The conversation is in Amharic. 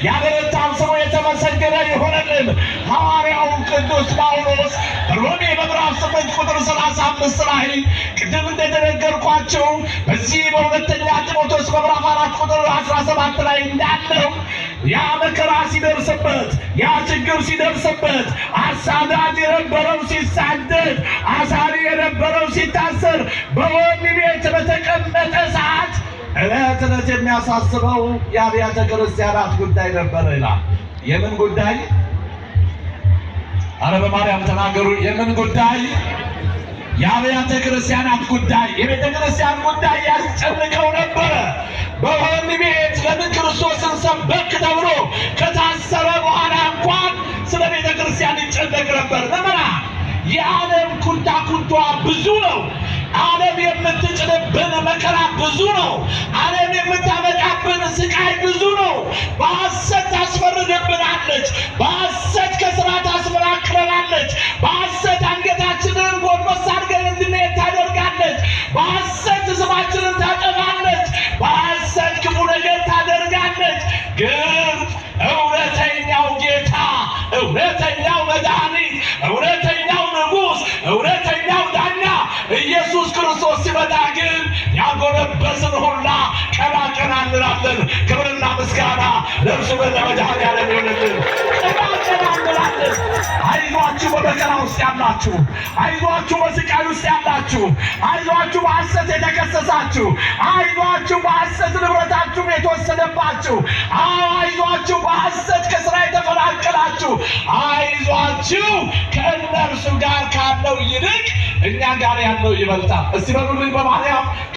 ያበረታን ስሙ የተመሰገነ ይሆነልን። ሐዋርያው ቅዱስ ጳውሎስ በሮሜ በምዕራፍ 8 ቁጥር 35 ላይ ቅድም እንደተነገርኳቸው በዚህ በሁለተኛ ጢሞቴዎስ በምዕራፍ 4 ቁጥር 17 ላይ እንዳለው ያ መከራ ሲደርስበት፣ ያ ችግር ሲደርስበት፣ አሳዳጅ የነበረው ሲሳደድ፣ አሳሪ የነበረው ሲታሰር፣ በወህኒ ቤት በተቀመጠ ሰዓት ዕለት ዕለት የሚያሳስበው የአብያተ ክርስቲያናት ጉዳይ ነበረ ይላል። የምን ጉዳይ? አረ በማርያም ተናገሩ። የምን ጉዳይ? የአብያተ ክርስቲያናት ጉዳይ፣ የቤተ ክርስቲያን ጉዳይ ያስጨንቀው ነበረ። በወህኒ ቤት ለምን ክርስቶስን ሰበክ ተብሎ ከታሰረ በኋላ እንኳን ስለ ቤተ ክርስቲያን ይጨነቅ ነበር። ምዕመናን፣ የዓለም ኩንታኩንቷ ብዙ ነው። ዓለም የምትጭንብን መከራ ብዙ ነው። ዓለም የምታመጣብን ስቃይ ብዙ ነው። በሐሰት ታስፈርድብናለች። በሐሰት ከስራ ታስፈናቅለናለች። በሐሰት አንገታችንን ጎንበስ አድርገን እንድንሄድ ታደርጋለች። በሐሰት ስማችንን ታጠፋለች። በሐሰት ክፉ ነገር ታደርጋለች። ግን እውነተኛው ጌታ፣ እውነተኛው መድኃኒት፣ እውነተኛው ንጉሥ፣ እውነተኛው ዳኛ ኢየሱስ ክርስቶስ ሲመጣ ግን ያጎነበስን ሁላ ቀና ቀና እንላለን። ክብርና ምስጋና ለእርሱ ለመድኃኔዓለም ይሁንልን። ቀና ቀና እንላለን። አይዟችሁ በመከራ ውስጥ ያላችሁ፣ አይዟችሁ በስቃይ ውስጥ ያላችሁ፣ አይዟችሁ በሐሰት የተከሰሳችሁ፣ አይዟችሁ በሐሰት ንብረታችሁ የተወሰደባችሁ፣ አይዟችሁ በሐሰት ከስራ የተፈናቀላችሁ፣ አይዟችሁ ከእነርሱ ጋር ካለው ይልቅ እኛ ጋር ያለው ይበልጣል። እስቲ በሉልኝ በማርያም።